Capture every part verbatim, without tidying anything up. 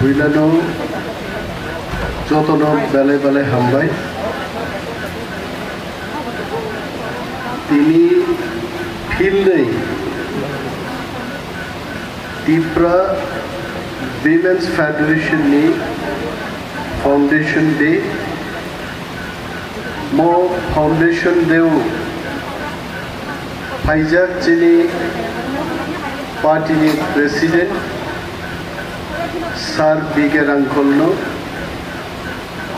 Puilano jotono belai belai hambai. Tini philnwi Tipra Women's Federation ni Foundation Day. Mo Foundation Day o phaijak chini party ni president Sir B K Rangkhol no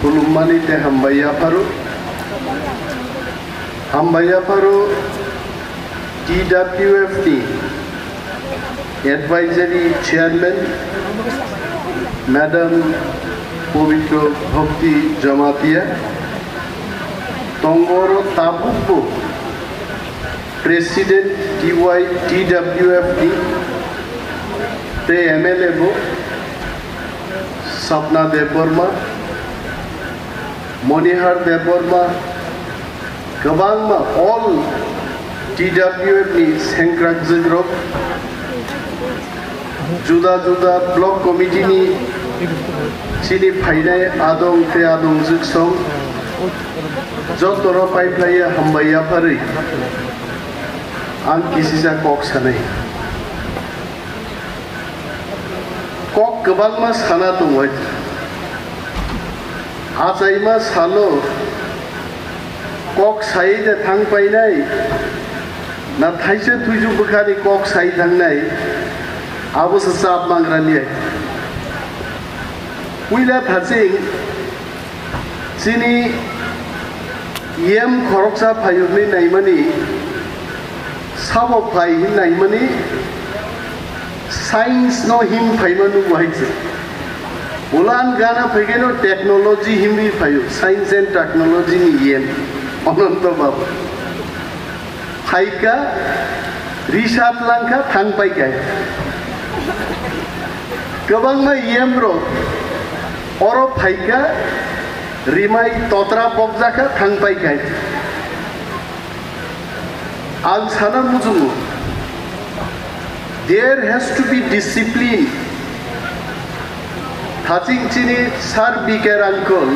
khulummani tei hambai yapharo. Hambai yapharo T W F ni Advisory Chairman Madam Pabitra Bhakti Jamatia, tongoro tabukbo President T Y T W F ni tei M L A bo Sapna Debbarma, Monihar Debbarma, kwbangma all T W F ni sengkrakjwkrok, juda juda block committee ni chini phainai adong tei adongjwk song jotono paiphlaiya hambai yapharwi ang kisisa kok sanai. Kok kwbangma sana tongo. Achaima salo kok sai de thang painai, na thaisa thuisu bwkhani kok sai thangnai, abo se chap mangra liya. Puila thaching chini yem khoroksa phayokni naimani sabo phai hin naimani science no him phaima nugo hai se. Ulan gana phaikeno technology himwi phaio, science and technology ni yem. Ananto Babu. Phaika, research langkha, thang paikha. Kwbangma yem rok oro phaika, rimai totra pokjakha, thang paikha. Ang sana muchungo, there has to be discipline. Thaching chini Sir B K Rangkhol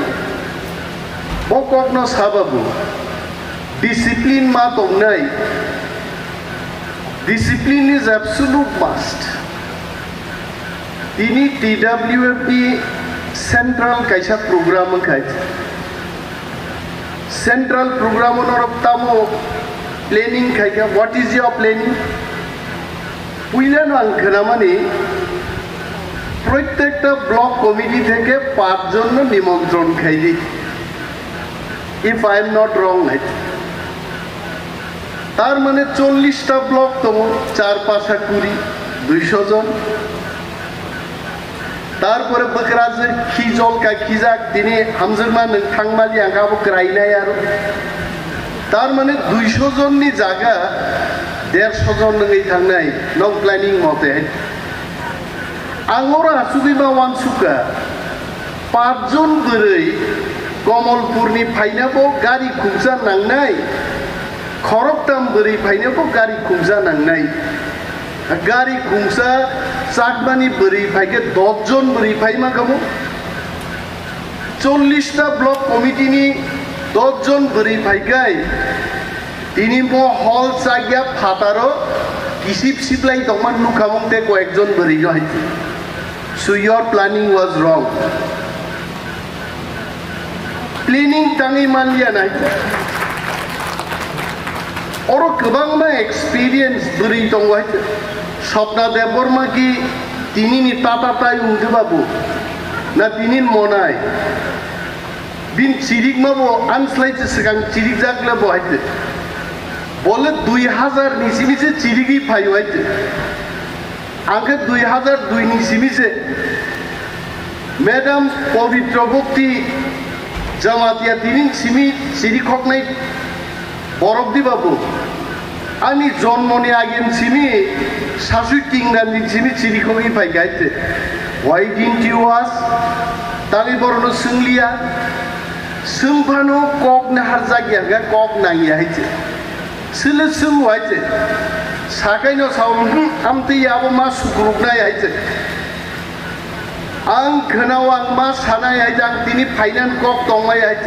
bo kokno sababu, discipline ma tongnai. Discipline is absolute must. Tini T W F ni central kaisa program wngkha. Central program o norok tamo planning khaikha? What is your planning? Puilano ang khnamani, prottekta block committee theke pach jon no nimontron khaidi. If I am not wrong, I think. Tar mane chollish ta block tongo, char pasa kuri, duisho jon. Tarpore bwkrajwk khijol ka khijak, tini hamjakma nwng thangmali ang khe abo kwrainai aro. Tar mane duisho jonni jaga dersho jon nwngwi thangnai, nong planning mote. Ang oro achugwi ma uansukha, pach jon bwrwi Komolpurni phainabo gari khungsa nangnai, khoroktam bwrwi phainabo gari khungsa nangnai. Gari khungsa chakmani bwrwi phaikhe dos jon bwrwi phaima kamo. Chollish ta block committee ni dos jon bwrwi phaikhai, tini bo hall chakya phataro kisip siplai tongma nukha mung tei koyek jon bwrwi no hai. So your planning was wrong. Planning tangwi manliya nai. Oro kwbangma experience bwrwi tongo hai. Swapna Debbarma ki tini ni tata tai wngkhe babu. Na tini monai. Bin chirikma bo ang slai se swkang chirikjak le bo hai. Bole dui hazar ni simi se chirigwi phaio hai. Ang khe dui hazar dui ni simi se Madam Pabitra Bhakti Jamatia tini simi chirikhoknai borok di babu. Ani jonmoni agen simi sasui tingnani simi chirikhogwi phaikha hai te. Why didn't you ask? Tangwi borokno swngliya. Swngphano kok naharjakya hwnkhe kok nangya hai te. Sile swng wai se. Sakaino sao, "Hmm, amtwi abo ma sukruknai," hai se. Ang khwnao ang ma sanai hai, ang tini finance kok tongmai hai.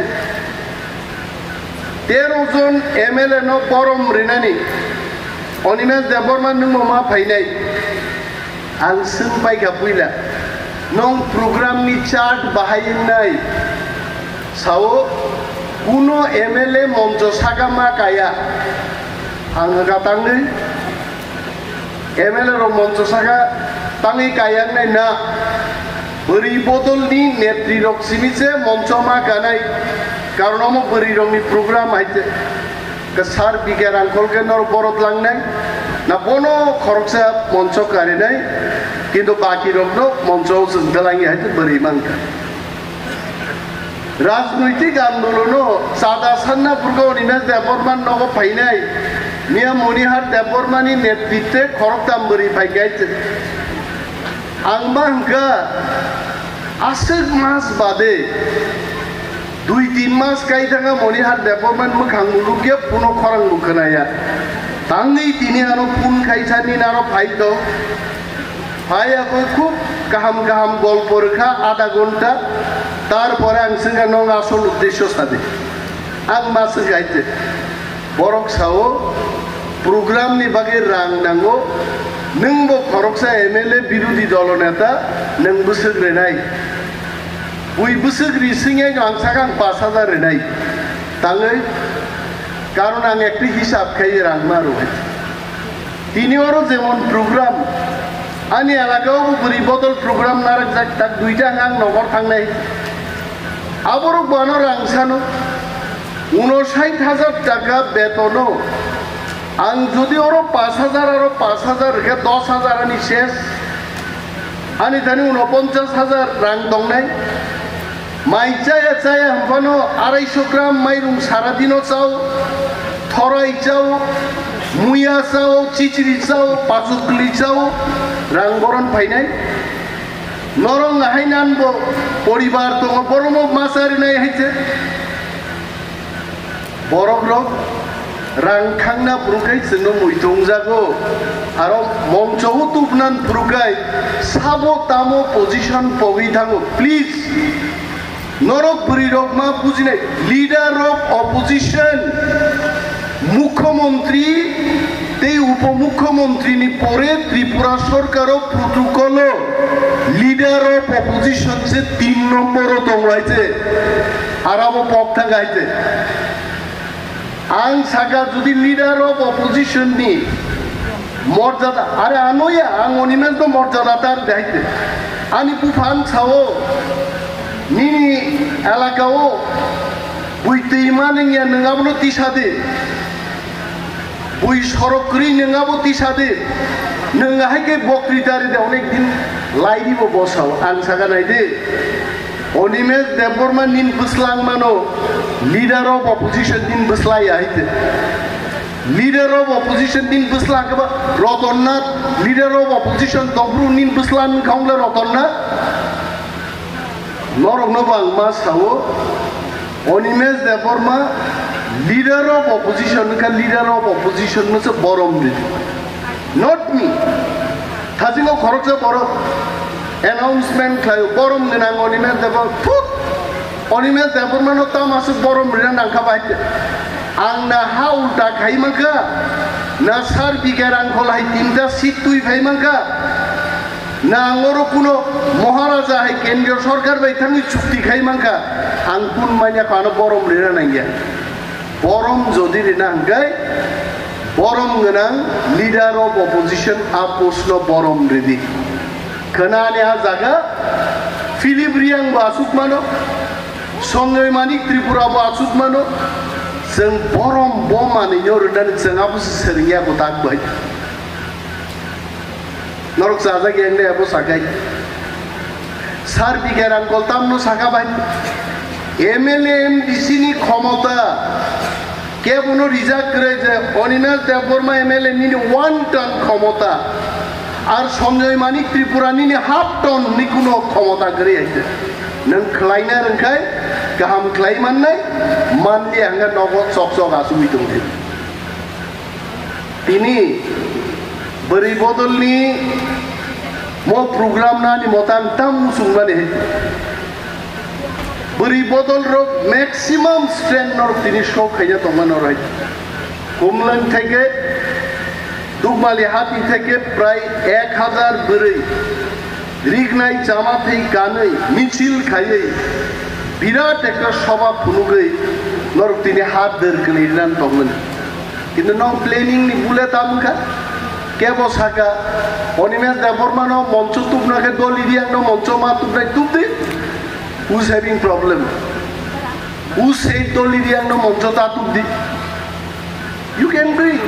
Tero jon M L A no borom rinani Animesh Debbarma nwngmo ma phainai. Ang swng paikha puila, nwng program ni chart bahai wngnai? Sao, kuno M L A moncho saka ma kaya. Ang hwnkha tangwi M L A rok moncho saka tangwi kaya wngnai na? Bwrwi bodol ni netri rok simi se moncho ma kanai. Karon omo bwrwi rok ni program hai se. Kwsar bigya rangkhol khe norok borot langnai, na bono khoroksa moncho karinai, kintu baki rokno moncho o chwng twlangya hai bwrwi mankha. Rajnoitik andolono chada sanna purgo Animesh Debbarma nogo phainai, Miya Monihar Debbarma ni netritwe khoroktham bwrwi phaikha hai. Ang ma hwnkha aswk mas bade Dui tin mas kai thangkha Monihar Debbarma ni mwkhang bo nukya, phone o khorang bo khwnaya. Tangwi tini ano phone khaisa, nini ano phai tong. Phai akoi khub kaham kaham golpo rwkha adha ghonta. Tarpore ang swngkha, "Nwng asol uddesyo sadi." Ang ma swngkha hai se. Borok sao, program ni bagwi rang nango, nwng bo khoroksa M L A birodhi dolo neta, nwng bwswk rinai. Bui bwswk ri swngya ang sakha ang pash hajar rinai. Tangwi, karon ang ekti hisab khai rang ma rw hai. Tini oro jemon program, ani elaka o bo bwrwi bodol program narwkjak, tak duita ang nogor thangnai. Aborok bo ano rang sano, unosait hajar taka betono. Ang jodi oro pash hajar aro pash hajar rwkhe dos hajar ani ses. Ani thani unoponchas hajar rang tongnai. Mai chaya chaya hwnphano araisho gram mairung saradino chao, thorai chao, muya chao, chichiri chao, pachukli chao, rang boron phainai. Norok nahai nan bo poribar tongo, borokno ma charinai hai se. Borok rok rang thangna phuru khai chwngno muitu wngjago. Aro moncho o tubnan phuru khai sabo tamo position pogwi thango. Please, norok bwrwi rok ma bujinai. Leader of opposition, mukhyamantri tei upomukhyamantri ni pore Tripura sorkar o protocol o leader of opposition se tin nombor o tongo hai se. Arabo pok thang hai se. Ang saka jodi leader of opposition ni morjada, are anoya ang Animesh no morjada tar daite. Ani buphan sao nini elaka o bui twi ma nengya nwng abono tisa de. Bui sorok kwrwi nwng abo tisa de. Nwng hai khe bokri dari de onek din lairi bo bosao. Ang saka nai de. Animesh Debbarma nin bwslang mano, leader of opposition nin bwslai ya hai te. Leader of opposition nin bwslang khe ba Roton Nath, leader of opposition Dobru nin bwslang khaung le Roton Nath. Norok no bang ma sao, Animesh Debbarma leader of opposition wngkha, leader of opposition no se borom ridi. Not me. Thajingo khoroksa borok announcement khlaio, borom gwnang Animesh Debbarma. Thut! Animesh Debbarma no tamo aswk borom rina nangkha bai. Ang na ha ulta khai mankha, na sar bigha rang kholai tinta seat twi phai mankha, na ang oro kuno Maharaja hai kendriyo sorkar bai thangwi chukti khai mankha, ang kun manya kha ano borom rina nangya. Borom jodi rina hwnkhe, borom gwnang leader of opposition a post no borom ridi. Khwnani a jaga Philip Riyang bo aswk mano, Sanjoy Manik Tripura bo aswk mano, chwng borom bo manwi no rwnani chwng abo se swrwngya kwtak bai. Norok chajak yang de abo sakai. Sar bigha rang koltam no saka bai. M L A M D C ni khomota kebono rijak kwrwi je Animesh Debbarma M L A nini one ton khomota. Ar Sanjoy Manik Tripura nini half ton ni kuno khomota kwrwi hai je. Nwng khlaina rwngkhai kaham khlai mannai, manliya hwnkhe nogo chok chok asugwi tongdi. Tini bwrwi bodolni Mo program nani motang tam musung mani hai. Bwrwi bodol rok maximum strength norok tini show khaina tongma norok hai. Kumlang theke Dukmali hati theke prai ek hazar bwrwi rignai chama thei kanwi michil khaiwi birat ekta soba phunugwi norok tini hat der kwlwi rinan tongmani. Kintu no planning ni bule tam wngkha. Kebo saka, Animesh Debbarma no moncho tubna khe Dolly Riang no moncho ma tubnai tubdi. Who's having problem? Who said Dolly Riang no moncho ta tubdi? You can bring.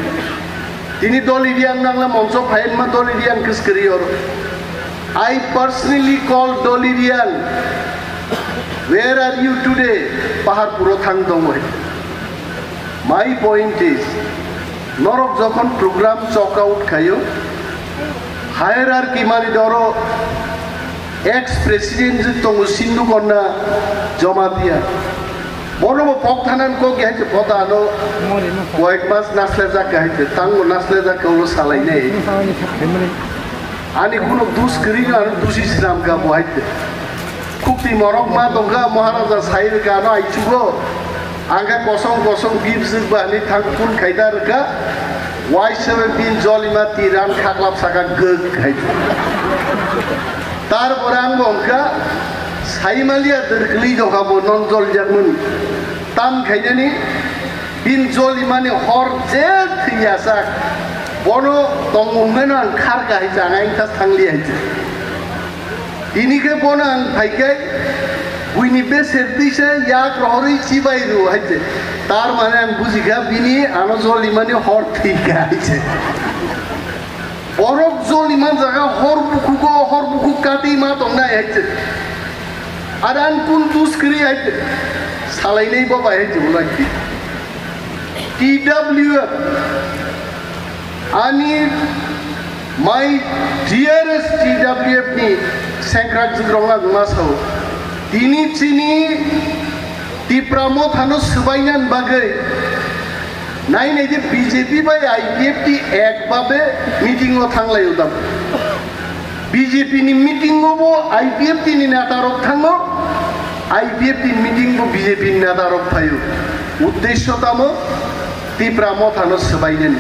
Tini Dolly Riang nangla moncho phain ma Dolly Riang kiskiri or. I personally called Dolly Riang. Where are you today? Pahar puro thang dong hai. My point is, norok jokhon program chok out khayo, hierarchy mani doro ex president je tongo Sindhu Konna Jamatia. Bono bo pok thanan kok ya je pota ano koyek mas nasle jak hai je, tango nasle jak ko salai nei. Ani kuno dus kri ano dusi sinam ka bo hai je. Khukti morok ma tongkha, Maharaja sai rwkha ano aichugo. Angkha kosong kosong bibjwk ba ni thang phun khaida rwkha. Waisa bin jolima tiran khaklap saka gwk hai. Tar pore ang bo wngkha, saimaliya dwrkli jokha bo non jol jakmani. Tam khainani bin jolimani hor je thwiya sak. Bono tongmung meno ang kharka hai chang ang thas thangli hai. Tini khe bono ang phaikai, buini beser tisa yak rohorwi chibai rw hai se. Tar mane ang bujikha bini ano jolimani hor thika hai se. Borok joliman jaga hor bukhugo, hor bukhuk kati ma tongnai hai se. Aran kun dus kri hai se. Salainai bo bai hai se ulai. T W F. Ani my dearest T W F ni sengkrak jikrok ang ma sao. Tini chini Tipra mothano swbainani bagwi nai nai je B J P bai I P F T ek babe meeting o thanglai udam. B J P ni meeting o bo I P F T ni neta rok thango, I P F T ni meeting bo B J P ni neta rok phaio. Uddesho tamo Tipra mothano swbainani.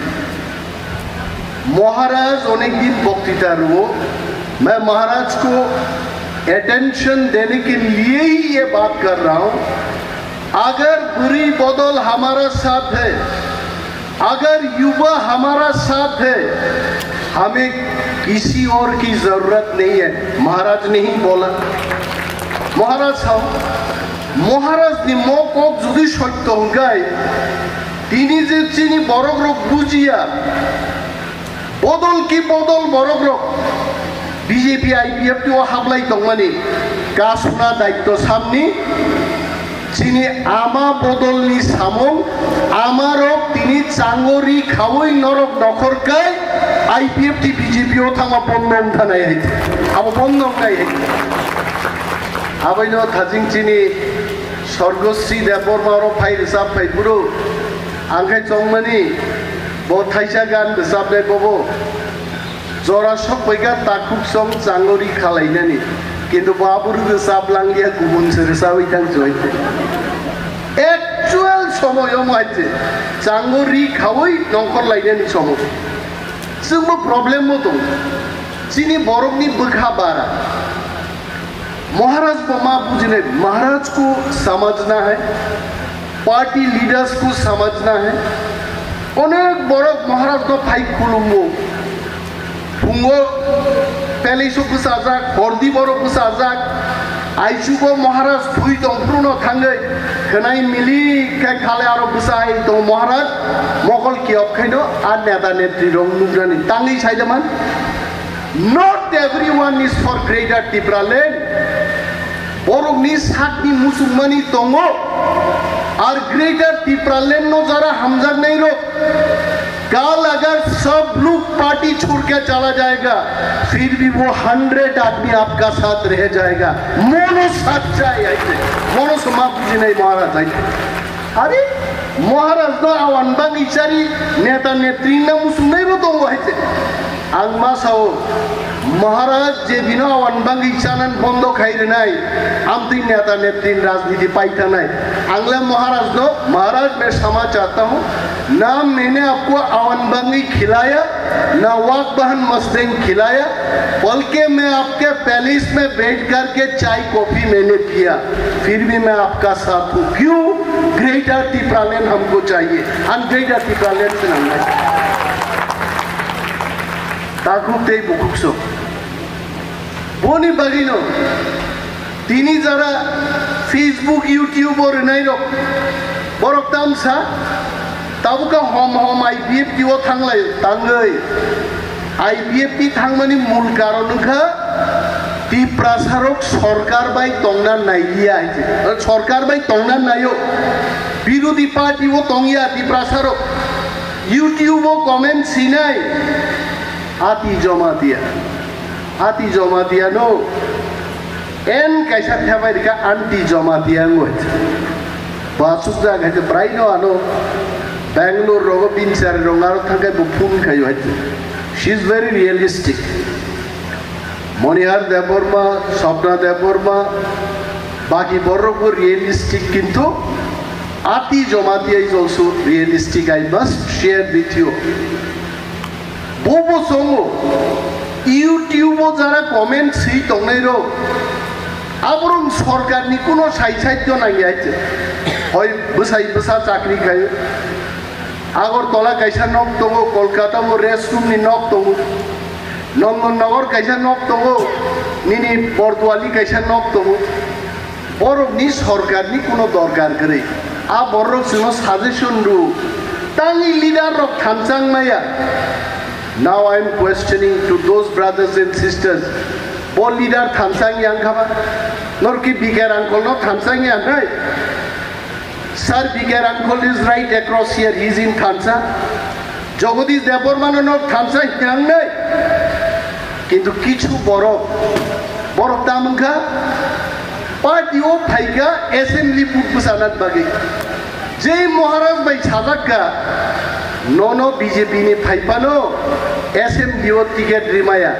महाराज अनेक दिन वक्तृता रुओ, मैं महाराज को अटेंशन देने के लिए ही ये बात कर रहा हूं। अगर बुरी बदल हमारा साथ है, अगर युवा हमारा साथ है, हमें किसी और की जरूरत नहीं है, महाराज ने ही बोला। महाराज साहब, महाराज ni mo kok jodi sotto hwnkhe, tini je chini borok rok bujiya, bodol ki bodol borok rok B J P I P F T o hablai tongmani kasuna daitto samni chini ama bodolni samung amarok tini changori khaui norok nokhor kai I P F T B J P o thangma bondo wngthanai hai abo bondo wngnai hai aboino thajing chini Sorgosri Debbarma oro phai rwchap phai phuru ang khai chongmani bo thaisa gan rwchapnai bobo. Jora sokbaikha takhuk song changori khalainani. Kintu bo aborok rwchap langya, kubun se rwchawi thang choi. Actual somoy omo hai se. Changori khawi nongkhor lainani somoy. Chwngbo problem bo tongo. Chini borokni bwkha bara. महाराज को माँ पूजने, महाराज को समझना है, party leaders को समझना है। अनेक बड़क महाराज को फाइक खुलुमो। फुंगो पेलिसो बसाजाक, हरदी बड़क बसाजाक, आइसुबो महाराज थुई दंफ्रुनो थांगै, खनाई मिली के खाले आरो बसाई तो महाराज, मोगल की अबखैनो, आ नेता नेत्री रंग नुग्रानी, तांगी साइडमान। Not everyone is for greater Tipraland. Borokni sakni muchungmani tongo. Ar greater Tipraland no jara hamjaknai rok. Kal agar sab log party chhod ke chala jayega, fir bhi wo hundred aadmi aapka saath reh jayega. Mono sachchai aise. Mono se maaf ji nahi Maharaj aise. Are, Maharaj no awan bagi chari neta netri na muchungnai bo tongo aise. Ang ma sao, Maharaj je bino awan bangwi chanan bondo khai rwnai, amtwi neta netri rajniti pai thanai. Ang le Maharaj no, Maharaj main ksama chahta hu, na maine aapko awan bangwi khilaya, na wak bahan masteng khilaya, balki main aapke palace mein baith karke chai coffee maine piya, phir bhi main aapka saath hu. Kyun? Greater Tipraland humko chahiye. Hum Greater Tipraland se nahi hai. Takhuk tei bukhuk so. Boni bagwi no tini jara Facebook, YouTube o rwnai rok, borok tamsa tabukha hom hom I P F T o thanglai tangwi. I P F T thangmani mul karon wngkha Tiprasa rok sorkar bai tongna nailiya hai se. Sorkar bai tongna naio. Birodhi party o tongya Tiprasa rok. YouTube o comment sinai. Ati Jamatia. Ati Jamatia no. En kaisa thebai rika anti Jamatia ngoi. Ba sukjak hai se brai no ano. Bangalore rogo bin chari rong aro thangkai bo phone khayo hai se. She is very realistic. Monihar Debbarma, Swapna Debbarma, baki borok bo realistic kintu Ati Jamatia is also realistic, I must share with you. Bobo songo, YouTube o jara comment si tongnai rok, aborok sorkar ni kuno sai sai to nang ya che. Hoi bwsai bwsa chakri khai. Agartala kaisa nok tongo, Kolkata o restroom ni nok tongo. Nondan Nagar kaisa nok tongo, nini Bordwali kaisa nok tongo. Borok ni sorkar ni kuno dorkar kwrwi. A borok chwngno suggestion rw. Tangwi leader rok thansa wng maya. Now I am questioning to those brothers and sisters. Bo leader thansa wng yang kha ba? Norki Bikar uncle no thansa wng yang hai? Sir Bikar uncle is right across here, he is in Thansa. Jagadish Debbarma no nok Thansa hinang nai. Kintu kichu borok, borok tam wngkha, party o phaikha assembly vote bwchana bagwi. Jei Maharaj bai sajak kha, nono B J P ni phaiphano assembly o ticket rimaya.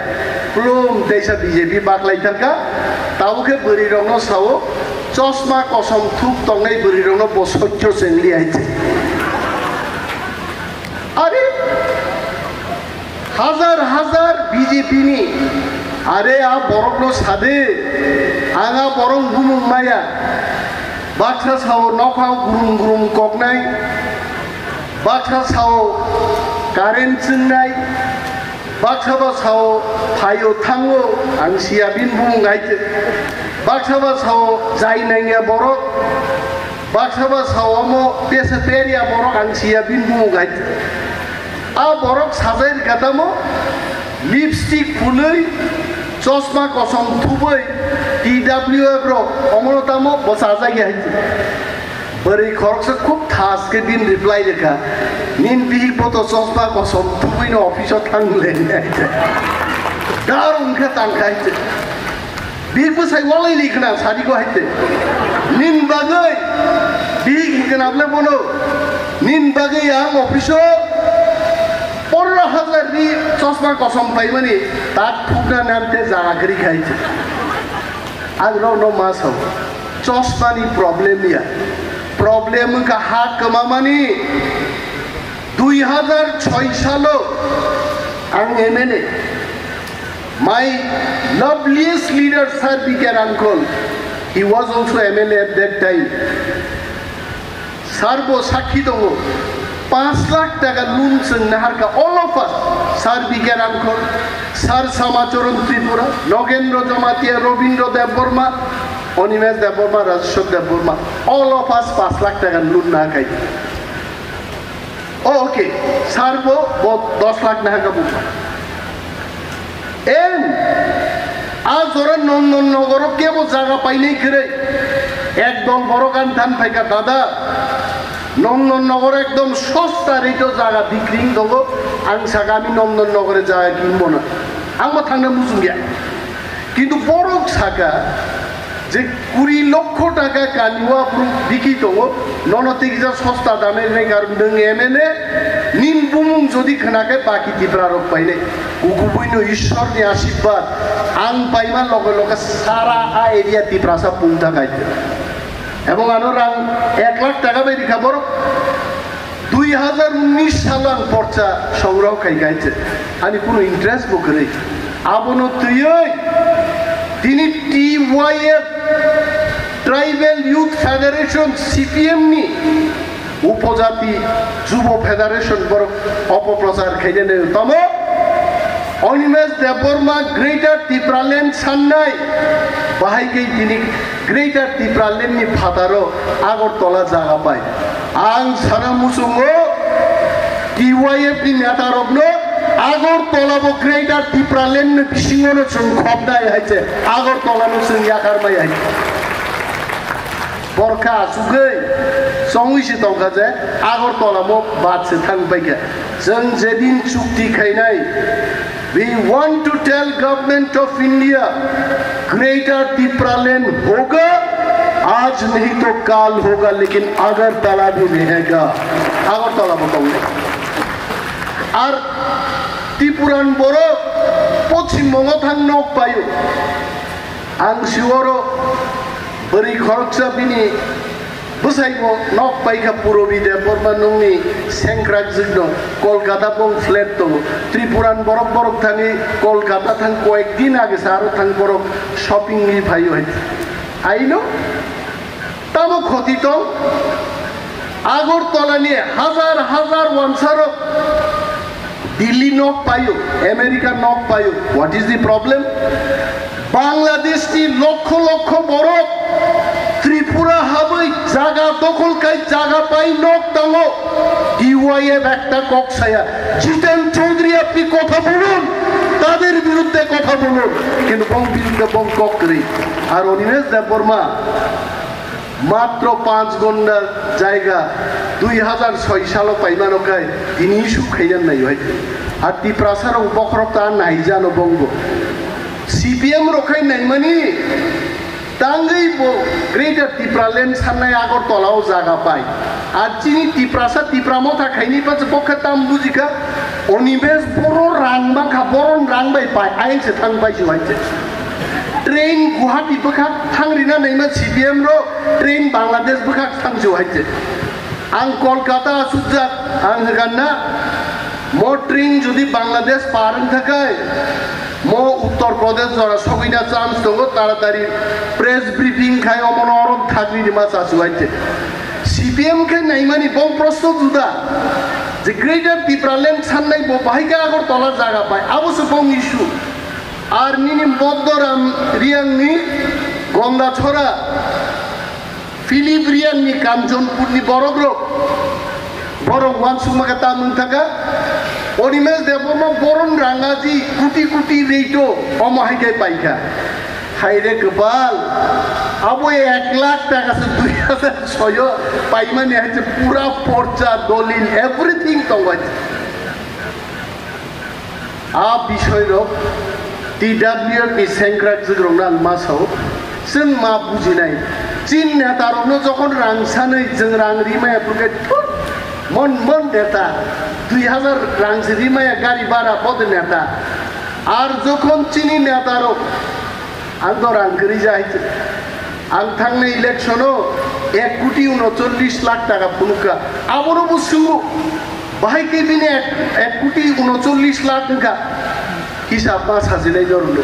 Plum teisa B J P baklai thangkha, tabukhe bwrwi rokno sao, chosma kosom thuk tongnai bwrwi rokno bo sotyo chengli hai se. Are, hajar hajar B J P ni, are a borokno sade, ang a borok bumung maya, baksa sao nokha gurum gurum koknai, baksa sao current chingnai, baksa ba sao phaio thango, ang siya bin bumung hai te, baksa ba sao jai nangya borok, baksa ba sao omo pesa peria borok, ang siya bin bumung hai te. A borok sajai rwkha tamo lipstick phulwi, chosma kosom thubwi, T W F rok omono tamo bo sajagya hai. Bwrwi khoroksa khub thas khe bini reply rwkha, "Nini bihik bo to chosma kosom thubwino office o thang le." Dar wngkha tangkha hai. Bihik bwsai walai li khna sadi ko haite. Nin bagwi bihik hingkhe nable bono. Nin bagwi ang office o pondro hajar ni chosma kosom paimani tak thukna nante jaga kwrwi khaite. Ang rokno ma sao. Chosma ni problem ya. Problem wngkha ha kwmamani. Dui hajar choi salo ang M L A. My loveliest leader, Sir B K Rangkhol, he was also M L A at that time. Sir bo sakhi tongo, panch lakh taka loan chwng naharkha, all of us, Sir B K Rangkhol, Sir Samacharan Tripura, Nogendra Jamatia, Rabindra Debbarma, Animesh Debbarma, Rajeshwar Debbarma, all of us panch lakh taka loan naharkha. Oh, okay. Sir bo, bo dos lakh naharkha buma. En, a jora Nondan Nogoro kebo jaga painai kwrwi. Ekdol borok ang than phaikha, "Dada, Nondan Nogoro ekdom sosta rate o jaga bikri wng tongo." Ang sakha, "Ami Nondan Nogore jaga kinbo na." Ang bo thangna muchungya. Kintu borok sakha, Je kuri lokho taka kaniwa bru biki tongo, nono tikja sosta dame rega nwng M N A, nin bumung jodi khna khe baki Tipra rok painai. Ukubui no Ishwar ni ashirbad, ang paima loge loge sara a area Tiprasa pungta kai. Ebong ano rang ek lakh taka bai rikha borok. Dui hazar unnish salo ang porcha songroho khai kaise, ani kunu interest bo kwrwi. Abono twiwi tini T Y F, Tribal Youth Federation, C P M ni upojati jubo federation borok opoprochar khainani tamo. Animesh Debbarma Greater Tipraland sannai, bahai khe tini Greater Tipraland ni phataro Agartala jaga pai. Ang sana muchungo T Y F ni neta rokno Agartala bo Greater Tipraland ni bisingo no chwng khobnai hai se, Agartala no chwng yakarmai hai. Borkha asugwi chongwi se tongkha je Agartala mo bad se thang paikha. Chwng jedin chukti khainai, we want to tell Government of India, Greater Tipraland hoga, aaj nahi to kal hoga, lekin Agartala bhi rahega. Agartala bo tongnai. Ar Tipuran borok Poschim Bongo thang nok paio. Ang sioro bwrwi khoroksa bini bwsai bo nok paikha Purabi Debbarma nungni sengkrak jwkno Kolkata bong flat tongo. Tripuran borok borok thangwi Kolkata thang koyek din age sa aro thang borok shopping ni phaio hai. Aino tamo khoti tong Agartala ni hazar hazar wansarok Delhi nok paio, America nok paio. What is the problem? Bangladesh ni lokho lokho borok Tripura habwi jaga dokhol khai jaga pai nok tango. D Y F ekta kok saya. Jitan Chaudhary apni kotha bolun, tader biruddhe kotha bolun. Kintu bong biruddhe bong kok kwrwi. Ar Animesh Debbarma Matro panch gonda jaiga dui hazar soi salo paimano khai tini issue khaiya nai hai. Ar Tiprasa rok bokhorok ta naijano bongbo. C P M rok khai naimani tangwi bo Greater Tipraland sannai Agartala o jaga pai. Ar chini Tiprasa Tipra motha khaini pacha bokha tam bujikha. Animesh boro rang bangkha, boron rang bai pai, ayang se thang bai se hai se. Train Guwahati bwkhak thang rina naima C P M ro, train Bangladesh bwkhak thang se hai se. Ang Kolkata asukjak, ang hwgan na, mo train jodi Bangladesh par wng thakai, mo Uttar Pradesh jora sogwina chance tongo, taratari press briefing khai omono orom thagri rima chasu hai se. C P M khe naimani bong prosto juda. Je Greater Tipraland sannai bo bahai khe Agartala jaga pai, abo se bong issue. Ar nini Moddoram Riyang ni Gondachora, Philip Riyang ni Kanchanpur ni borok rok, borok wansukma khe ta mung thaka. Animesh Debbarma boron rangaji kuti kuti reito omo hai khe paikha. Haire kwpal, abo ek lakh taka se dui hazar soyo paimani hai se pura porcha, dolil, everything tongo hai se. A bisoi rok T W F ni sengkrak jwk rok nang ma sao, chwng ma bujinai. Chin neta rok no jokhon rang sanwi chwng rang rimaya phurkhe thut, mon mon neta dui hazar rang se rimaya gari bara bode neta. Ar jokhon chini neta rok Ang to rang kwrwi jai. Ang thangnai election-o ek koti unochollish lakh taka phunukha. Abono bo swngo, bahai khe bini ek, ek koti unochollish lakh wngkha. Hisab ma sajinai norokno.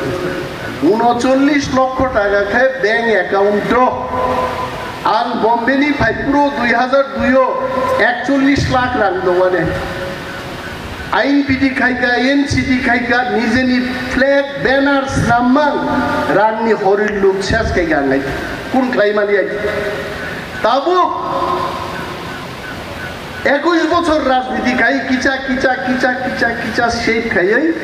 Unochollish lokho taka khe bank account-o. Ang Bombay-ni phai phuru dui hazar dui-o ekchollish lakh rang dongmani. Ain piti khaika, N C T khaika, nijeni flag, banner, snamma, rangni horir luk ses khaika ang ai. Kun khlai mali ai. Tabuk ekush bochor rajniti khai kicha, kicha, kicha, kicha, kicha shape khaiwi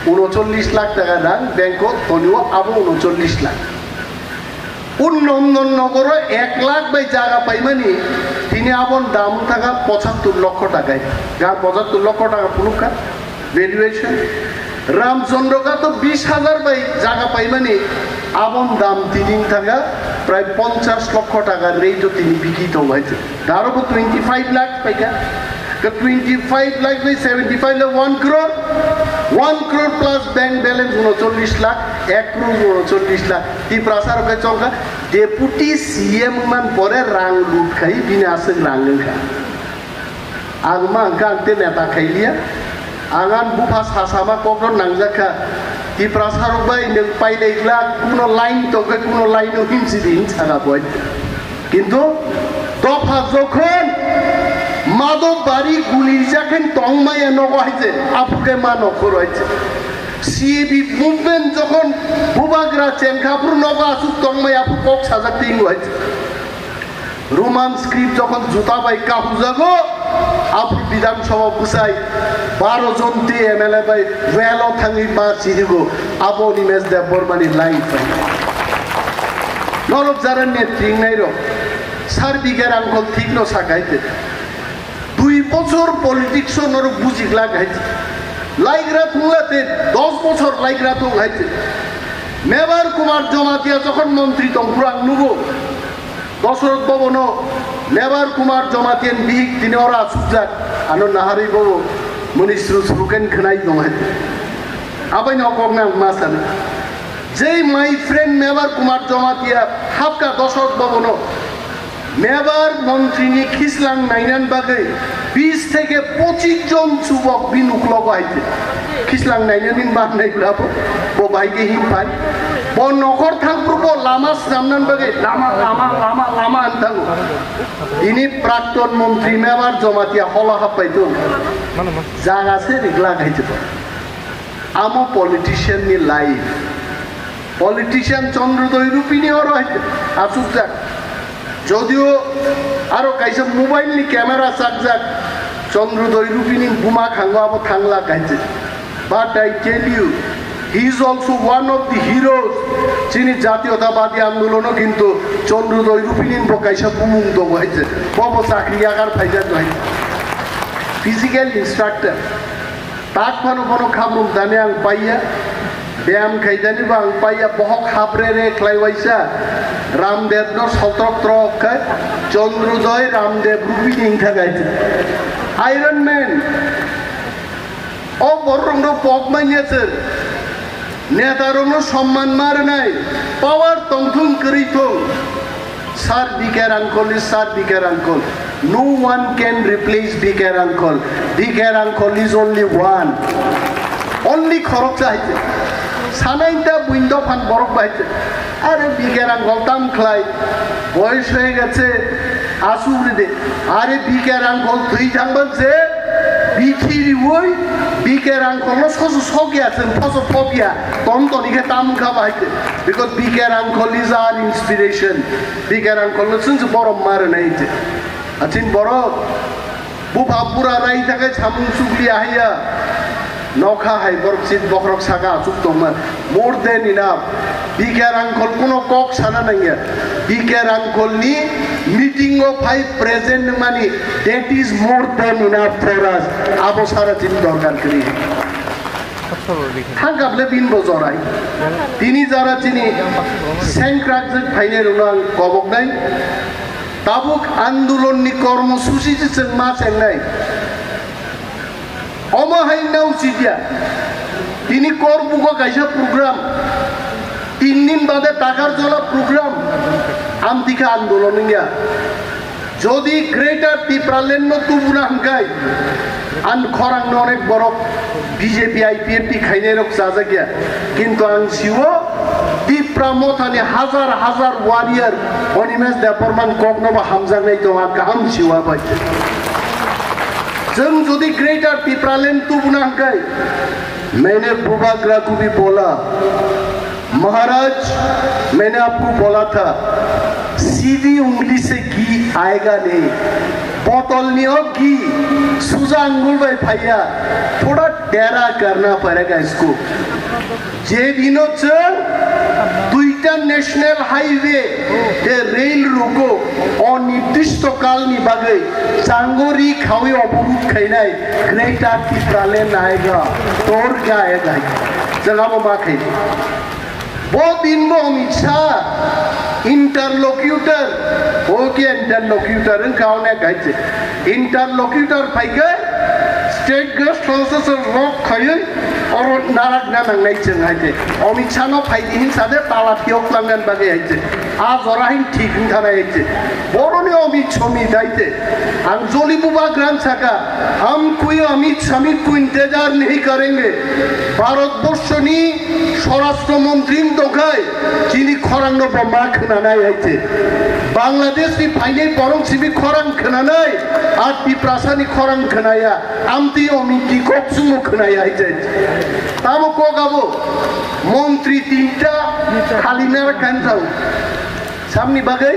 unochollish lakh taka rang bank-o tonio abo unochollish lakh. Unnondon nogoro ek lakh bai jaga paimani, tini abon dam thaka pochattor lokho taka. Ga pochattor lokho taka phunukha valuation. Ramchandra Ghat to bis hajar bai jaga paimani, abon dam tini thanga prai ponchash lokho taka rate to tini biki tongo hai. Daro bo twenty five lakh paika. Ka twenty five lakh bai seventy five lakh, one crore, one crore plus bank balance uno chollish lakh, ek crore uno chollish lakh. Tiprasa rok kai chongka, deputy C M man pore rang lut khai bini aswk rang wngkha. Ang ma hwnkha ang te neta khailiya. Ang ani bupha sasama kokno nangjak kha. Tiprasa rok bai nwng pailai glak, kuno line tongkhe kuno line o himsi di hinsana bo. Kintu dopha jokhon Madhobari gulijak khe tongmaya nogo hai je, aphuru khe ma nokhor hai je. C A B movement jokhon bubagra chengkha, aphuru nogo aswk tongmaya, aphuru kok sajak tingo hai je. Roman script jokhon juta bai kahujago, aphuru Bidhan Sabha bwsai baro jon twi M L A bai well o thangwi ma sinigo, abo Animesh Debbarma ni life. Norok jara netri wngnai rok, sar bigha rangkhol thik no sakai te. Dui bochor politics o norok buji glak hai te. Laigra thungla te, dos bochor laigra thung hai te. Mevar Kumar Jamatia jokhon montri tongphuru ang nugo, Dosoroth Bhabono Mevar Kumar Jamatiani bihik tini oro achukjak, ano naharwi bobo muni sru sru khe khwnai tong hai. Abaino kok nang ma sani. Jei my friend Mevar Kumar Jamatia hapka Dosoroth Bhabono Mevar montrini khislang nainan bagwi bis theke pochis jon chubok bini uklogo hai khe. Khislang nainani bang nai bwla bo, bo bai khe him phai. Bo nokhor thangphuru bo lama swnamnani bagwi lama, lama, lama, lama wng thango. Bini prakton montri Mevar Jamatia holo happai tong. Jaga se rigla khai tong. Amo politician ni life. Politician Chandrodoi Rupini oro hai achukjak. Jodio aro kaisa mobile ni camera chakjak, Chandrodoi Rupini buma khango abo thangla kaisa. But I tell you, he is also one of the heroes. Chini jatiyotawadi andolono kintu Chandrodoi Rupini bo kaisa bumung tongo hai je. Bobo chakri yagar phaijak hai. Physical instructor. Tak phano bono khabrumdani ang paiya, beyam khaidani bo ang paiya, bohok haprere khlai waisa, Ramdev no sotrok trok khai, Chandrodoi Ramdev Rupini wngkha khai. Iron Man, o borok rok no pok manya chwng, neta rok no somman ma rwnai, power tongthung kwrwi thung. Sir, B K R uncle is Sir B K R uncle. No one can replace B K R uncle. B K R uncle is only one. Only khoroksa hai se. Sanai ta buindo phan borok bai se. Are B K R uncle tam khlai. Boyos hoye geche. Asuk ride. Are B K R uncle thwi thangban se. Bithi riwoi B K R uncle no soso sokya se. Phoso phobya. Ton toni khe tam kha bai se. Because B K R uncle is our inspiration. B K R uncle no chwng se borom ma rwnai je. Achin borok bupha bura rai thakai samung chukli ahaiya. Nokha hai borok chit bokhorok saka achuk tongma. More than enough. B K R uncle kuno kok sana nangya. B K R uncle ni meeting o phai present mani, that is more than enough for us. Abo sara chini dorkar kwrwi. Thangkable bin bo jorai. Tini jara chini sengkrak jwk phainai rokno ang koboknai. Tabuk andolon ni kormo susi se chwng ma chengnai. Omo hai nau sidia. Tini Korbugo kaisa program. Tin din bade Takarjola program. Amtikha andolon wngya. Jodi Greater Tipraland no tubuna hwnkhe, ang khorang no onek borok B J P I P F T khainai rok chajakya. Kintu ang siwo Tipra Mothani hajar hajar warrior Animesh Debbarman kok no bo hamjaknai tongo, ang kaham siwa bai. Chwng jodi Greater Tipraland tubuna hwnkhe, maine bubagra kubi bola. महाराज, मैंने आपको बोला था, सीधी उंगली से घी आएगा नहीं। Botol ni o ghee, suja angul bai phaiya, thoda tera karna padega isko. Je dino chwng duita National Highway tei rail rogo onirdisto kalni bagwi changori khawi oborud khainai Greater Tipraland aega, torga aega. Jagamo ma khai. Bo din bo Amit Shah interlocutor, oke interlocutor wngkha onek hai se. Interlocutor phaikhe state guest house o se lock khaiwi oro narak na nangnai chwng hai se. Amit Shah no phaidi hin sade tala phiyok langnan bagwi hai se. A jora hin thik wngkha nai hai se. Boroni Amit Shah mi dai se. Ang joli bubagra saka, "Hum koi Amit Shah ko intezar nahi karenge." Bharat borshoni Swarashtra Montri wng tongkhai, chini khorangno bo ma khwnanai hai se. Bangladesh ni phainai borok simi khorang khwnanai, a Tiprasa ni khorang khwnaya, amtwi omiti kok chwngno khwnaya hai se. Tamo kok abo, montri tinta khali nara kantau. Samni bagwi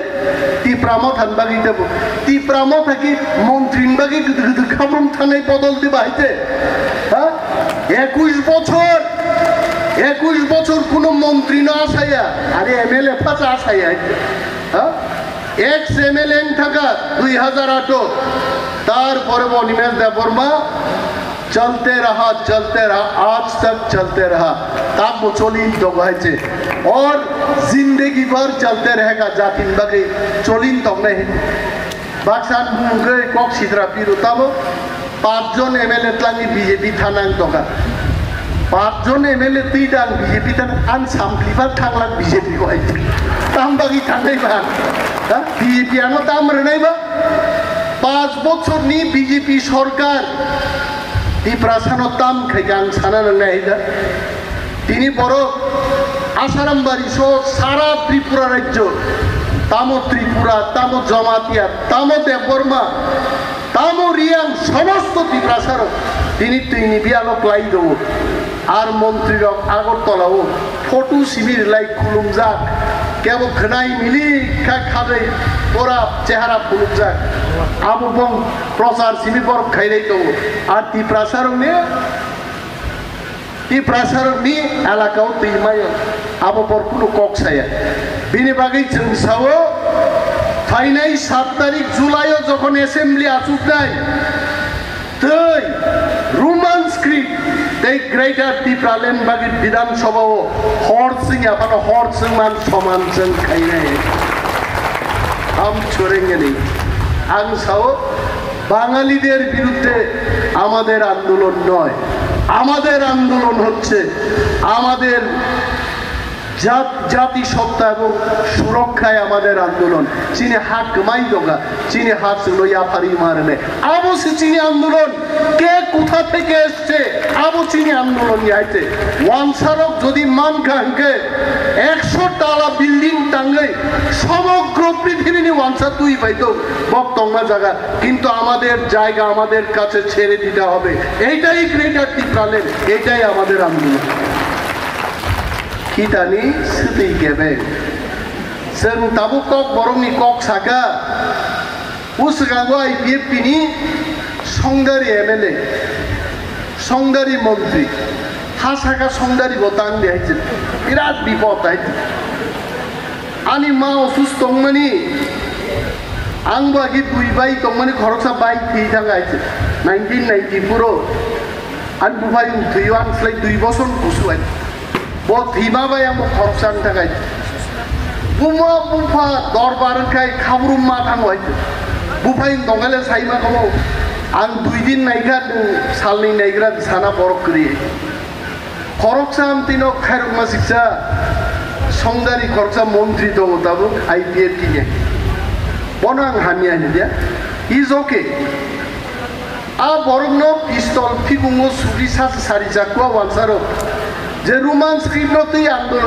Tipra Motha ni bagwi tebo. Tipra Motha ki montri ni bagwi gede gede khamrung thanai bodol diba hai se. Ha? Ekush bochor, ekush bochor kuno montri no asaya, are M L A phacha asaya hai se. Ha? Ex M L A wng thaka dui hazar ato, tarpore bo Animesh Debbarma, "Chalte raha, chalte raha, aaj tak chalte raha." Tamo choli tongo hai se. Or zindagi bhar chalte rahega, jati ni bagwi choli tongnai. Baksa mungkhe kok sitra piro tamo. Pachjon M L A tlangwi B J P thanang tongkha. Pachjon M L A twi dang B J P than an samplibar thanglang B J P ko ai. Tam bagwi thangnai ba? Ha? B J P ano tam rwnai ba? Pach bochorni B J P sorkar Tiprasano tam khaikha ang sana nangnai hai da. Tini borok Asaram bari so sara Tripura rajyo, tamo Tripura, tamo Jamatia, tamo Debbarma, tamo Riang, somosto Tiprasarok tini twini biyalo klai tongo. Ar montrirok Agartala-o photo simi rwlai khulumjak, kebo khwnai mili kha khabai pora chehara phunukjak. Abo bong prochar simi borok khailai tongo. Ar Tiprasarokni Tiprasarokni elakao twi maya, abo bor kunu kok saya. Bini bagwi chwng sao, phainai sat tarik July-o jokhon assembly achuknai, tei Roman script tei Greater Tipraland bagwi Bidhan Sabha-o hor chwngya phano hor chwngman soman chwng khainai. Am chorengani. Ang sao, বাঙালিদের বিরুদ্ধে আমাদের আন্দোলন নয়, আমাদের আন্দোলন হচ্ছে আমাদের জাত, জাতিসত্তা এবং সুরক্ষায় আমাদের আন্দোলন। Chini ha kwmai doga, chini ha chwngno yapharwi ma rwnai. Abo se chini andolon. Ke kotha theke ecche, abo chini andolon ni aite. Wansarok jodi mankha hwnkhe eksho tala building tangwi somogro prithibini wansa twi bai tong, bok tongma jaga. কিন্তু আমাদের জায়গা আমাদের কাছে ছেড়ে দিতে হবে। এইটাই গ্রেটার টিপ্রাল্যান্ড, এইটাই আমাদের আন্দোলন। Khitani swtwi kebeng. Chwng tabuk kok borokni kok saka. Bwswkango I P F T ni Songdari M L A, Songdari montri, ha saka Songdari bo tang de hai se, birat bipod hai se. Ani ma osusto tongmani, ang bo agi dui bai tongmani khoroksa bai thwi thang hai se, nineteen ninety-four o, ani buphai wng thwio ang slai dui bosor kusu hai. Bo thwima bai ang bo khoroksa wng thang hai. Buma bupha dorbar wngkhai khabrum ma thango hai. Buphai wng tongkhaile saima kabo. Ang dui din naikha, nwng salni naigra sana borok kwrwi. Khoroksa amtwino khairokma siksa Songdari khoroksa montri tongo tabuk I P F T ni. Bono ang hamya hini dia. Is okay. A borokno pistol phikungo sugri sasa sari jakwa wansaro. Je Roman script no twi ang do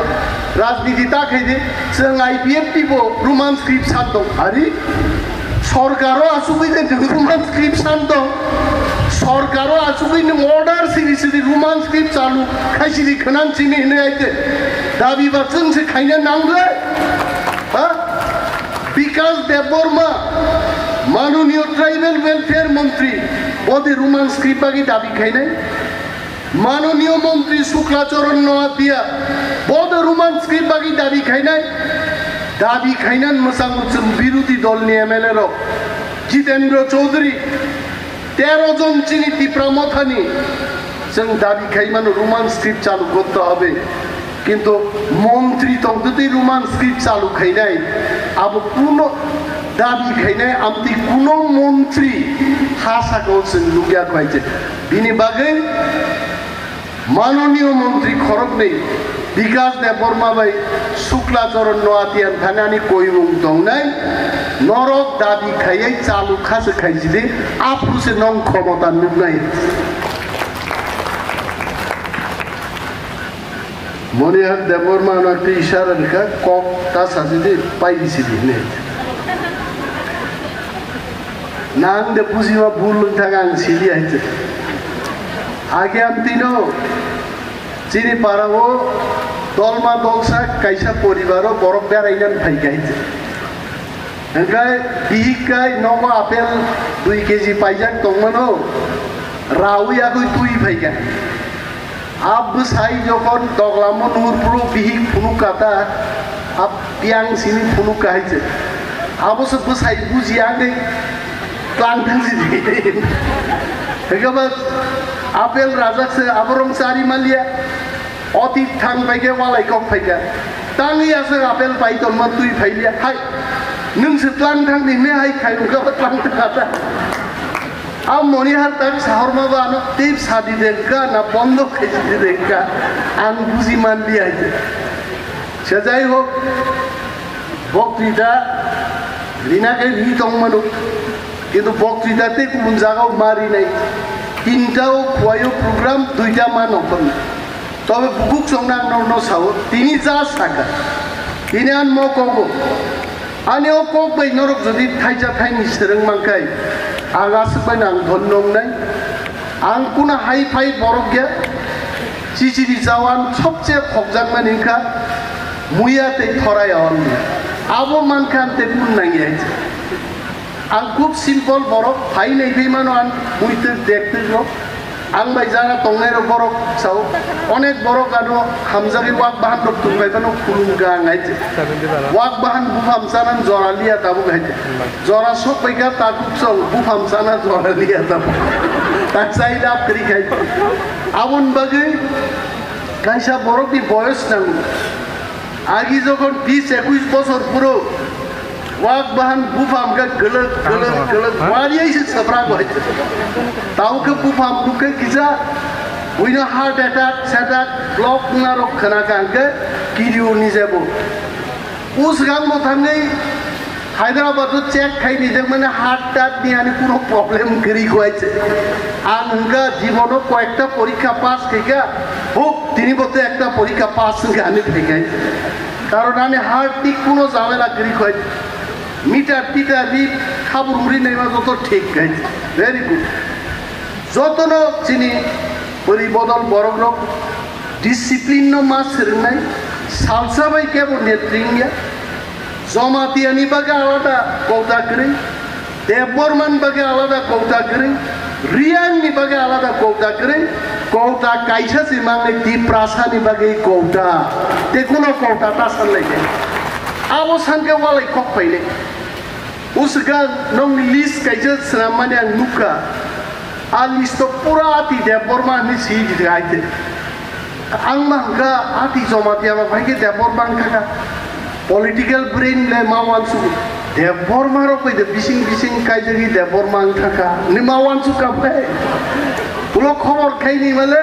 rajniti ta khai di, chwng I P F T bo Roman script san tong. Ari? Sorkaro asugwi de Roman script san tong. Sorkaro asugwi nwng order siri siri Roman script chalu khai siri khwnan sini hinwi aite. Dabi ba chwng se khaina nang le. Ha? Bikash Debbarma, Manoniyo Tribal Welfare Montri, bode Roman script bagi dabi khainai. Manoniyo Montri Shukla Charan Noatia, bode Roman script bagi Dabi khainai, dabi khainani mwchang mwchwng birodhi dolni M L A rok, Jitendra Chaudhary, tero jon chini Tipra Mothani chwng dabi khaimano Roman script chalu korte hobe. Kintu montri tongtwi Roman script chalu khainai, abo kuno dabi khainai, amtwi kuno montri ha saka-o chwng nukya khaijak. Bini bagwi Manoniyo montri khoroknwi Bikas Debbarma bai Shukla Charan Noatia thanani koimung tongnai, norok dabi khaiwi chalu khase khaisidi, aphuru se nong khomota nuknai. Monihar Debbarma no twi isara rikha, kok ta sasidi, pai bisidi hinwi. Nang de bujima bul wng thang ang sili hai se. Age amtino chini para o dolma dolsa kaisa poribar o borok beraina phai kha hai se. Hingkai bihik kai nogo apel dui keji paijak tongmano rawi agoi twi phai kha. A bwsai jokhon doglamo nuhur phuru bihik phunuk kha ta, a biyang simi phunuk kha hai se. Abo se bwsai bujiya hwnwi tlang thang sidi. Hingke ba apel rajak se aborong chari manliya. Oti thang pai khe walai kok phai kha. Tangwi aswk apel pai tongma twi phai liya. Hai, nwng se tlang thang di me hai khai wngkha ba tlang thang kha ta. A Monihar tak sahorma ba ano tei sadi dengka na bondo khaisi dengka ang buji manliya hai. Se jai hok, boktwita rina khe ri tongmano, kintu boktwita tei kubun jagao ma rinai. Tinta o khuaio program, duita ma nongkhorni. Tobe bukhuk chongna ang norokno sao, tini ja saka, tini ang mo kogo. Ani o kok bai norok jodi thaisa thaini swrwng mankhai, ang aswk bai nang dhonno wngnai. Ang kuna hai phai borok ya, chichiri jawan sobse khokjakmani wngkha muya tei thoraya on. Abo mankha ang tei kun nangya. Ang khub simple borok, phai nai phai mano ang muitwk dektwk rok. Ang bai jara tongnai rok borok sao, onek borok ano hamjagwi wak bahan rok tong bai phano khulum kha ang hai se. Wak bahan bupham chana jora liya tabuk hai se. Jora sok bai kha takhuk chong bupham chana jora liya tabuk. Tak sai lab kri khai. Abon bagwi kaisa borok ni boyos nango. Agi jokhon bis ekuis bosor phuru wak bahan bupham khe gwlwk gwlwk gwlwk wariya se swprak bai. Tao khe bupham nukhe kisa buino heart attack, setak, block wngna rok khna kha hwnkhe kiriu ni jebo. Usgang bo thangwi Hyderabad o check khai nijak mane heart tat ni ani kuno problem kwrwi kho hai se. Ang hwnkha jibono koyekta porikha pass khaikha, huk tini bo te ekta porikha pass wngkha ani phaikhai. Karon ani heart ni kuno jamela kwrwi kho hai. Meter titar ri khabur uri naima joto thik khai. Very good. Jotono chini bwrwi bodol borok rok discipline no ma swrwngnai, salsa bai kebo netri wngya. Jamatia ni bagwi alada kota kwrwi, Debbarma ni bagwi alada kota kwrwi, Reang ni bagwi alada kota kwrwi, kota kaisa se mangnai Tiprasa ni bagwi kota, te kuno kota ta sanlai khe. Abo sankhe walai kok phainai. Uswkang nokni list kaisa swnammani ang nukha. A list o pura ati Debbarma hinwi swi rijak hai khe. Ang ma hwnkha ati Jamatia ba phai khe Debbarma wngkha kha. Political brain le ma uansuk. Debbarma rok bai de bising bising kaijagwi Debbarma wngkha kha. Ni ma uansuk kha bai. Ulo khobor khaini male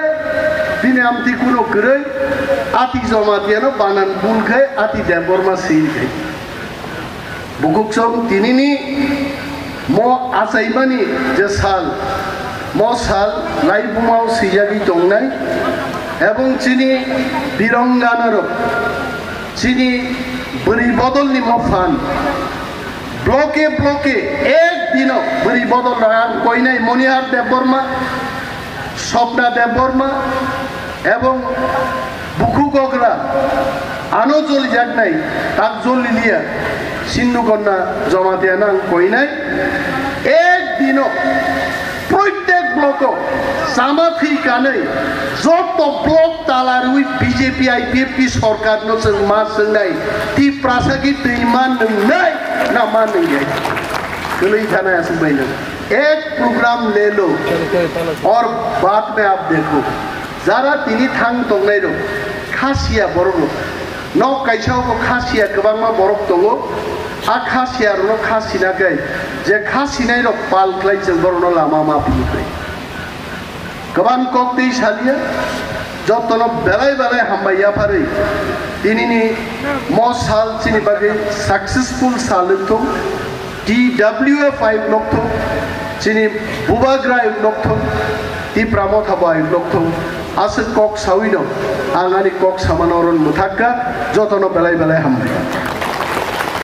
bini amtwi kuno kwrwi ati Jamatia no banan bul khai ati Debbarma swi khai. Bukhuk song tinini mo achaimani je sal, mo sal laibumao swijagwi tongnai, ebong chini birongganarok, chini bwrwi bodolni mo phan, bloke bloke ek dino bwrwi bodol rang koinai Monihar Debbarma, Swapna Debbarma ebong Bukhu Gogra ano jolijaknai tak joliliya Sindhu Kanya Jamatia nang koinai ek dino proitek Block o sama thwi kanwi joto block tala rwi B J P I P F T sorkar no chwng ma swngnai, Tiprasa ki twi ma nwngnai na ma nwngnai? Kwlwi thanai aswk bai no. Ek program le lo aur baad mein aap dekho. Jara tini thang tongnai rok khasiya borok rok. Nok kaisa o bo khasiya kwbangma borok tongo. A khasiya rokno khasina khe je khasinai rok pal khlai chwng borokno lama ma phunuknai. Kwbang kok twi salia, jotono belai belai hambai yapharwi tinini mo sal chini bagwi successful sal wngthung, T W F ayuk nokthung, chini bubagra ayuk nokthung, Tipra Motha bo ayuk nokthung, aswk kok sawino ang ani kok samano oron mwthakka, jotono belai belai hambai.